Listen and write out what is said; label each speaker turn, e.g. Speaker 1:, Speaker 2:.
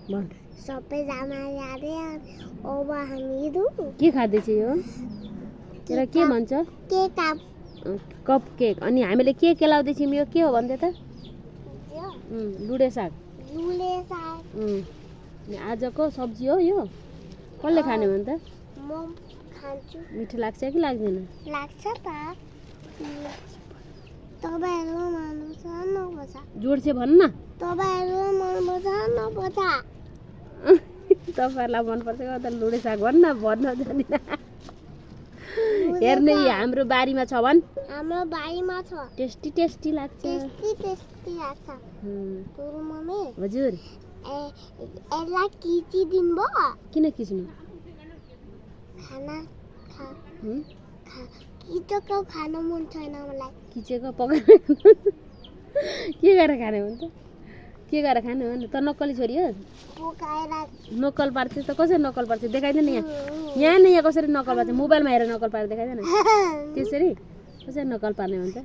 Speaker 1: भन
Speaker 2: सबैजना यादै अब हामीहरू
Speaker 1: के खाँदैछ यो यसलाई के भन्छ
Speaker 2: के काप
Speaker 1: कप केक अनि हामीले के केलाउँदैछौँ यो के हो भन्दै त लुडे साग
Speaker 2: लुले साग
Speaker 1: अनि आजको सब्जी हो यो कसले खाने भन्छ
Speaker 2: म खान्छु
Speaker 1: मिठो लाग्छ कि लाग्दैन
Speaker 2: लाग्छ त तपाईँहरू मनपर्छ नपर्छ
Speaker 1: जोड चाहिँ भन्नु न
Speaker 2: तपाईँहरू मनपर्छ नपर्छ
Speaker 1: तपाईँहरूलाई मनपर्छ कि त लुडे साग भन्न जानिन हेर्ने हाम्रो बारीमा छ भन्
Speaker 2: हाम्रो बारीमा छ
Speaker 1: टेस्टी टेस्टी लाग्छ
Speaker 2: टेस्टी लाग्छ तोरो मम्मी
Speaker 1: हजुर
Speaker 2: यसलाई किचिदिनु भयो
Speaker 1: किन किच्नु
Speaker 2: खाना किचेको खानु मन छैन मलाई
Speaker 1: किचेको पकाएर के गरेर खाने हो त के गरेर खाने हो त नक्कली छोरी हो
Speaker 2: पकाएर
Speaker 1: नक्कल पार्छ त कसरी नक्कल पार्छ देखाइदिनु यहाँ यहाँ न यहाँ कसरी नक्कल पार्छ मोबाइलमा हेरेर नक्कल पारेर देखाइदिनु त्यसरी कसरी नक्कल पार्ने भन्छ